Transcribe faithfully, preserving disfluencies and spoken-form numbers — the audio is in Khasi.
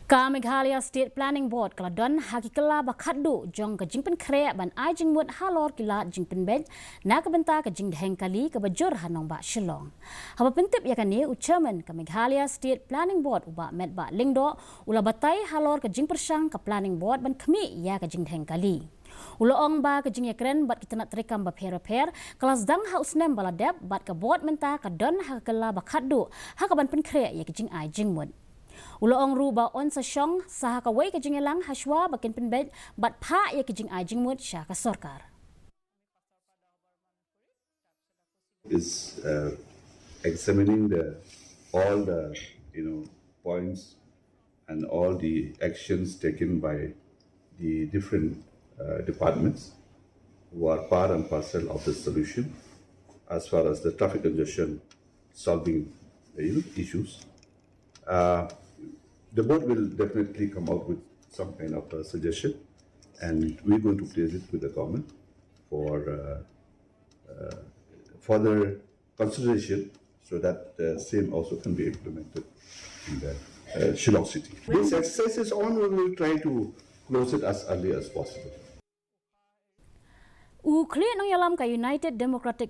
Ka Meghalaya State Planning Board ka la don ha ki kylla ba khatduh jong ka jingpynkhreh ban ai jingmut halor ki lad jingpynbeit na ka bynta ka jingdheng kali kaba jur ha nongbah Shillong. Haba pyntip ïa kane, u Chairman ka Meghalaya State Planning Board, u Bah Metbah Lyngdoh, u la batai halor ka jingpyrshang ka Planning Board ban khmih ïa ka jingdheng kali. U la ong ba ka jingïakren bad ki tnat treikam bapher bapher ka la sdang ha u snem ba la dep, bad ka Board mynta ka don ha ka kylla ba khatduh ha kaban pynkhreh ïa ka jingai jingmut. U la ong ruh ba yn sa shong sa ha kawei ka jingïalang hashwa ba kin pynbeit bad phah ïa ka jingai jingmut sha ka sorkar. Is uh, examining the all the you know points and all the actions taken by the different uh, departments who are part and parcel of the solution as far as the traffic congestion solving uh, you know, issues. Uh, the board will definitely come out with some kind of a suggestion, and we're going to place it with the government for uh, uh, further consideration, so that the same also can be implemented in the uh, Shillong city. This exercise is on. We will try to close it as early as possible. U khlieh nongïalam ka United Democratic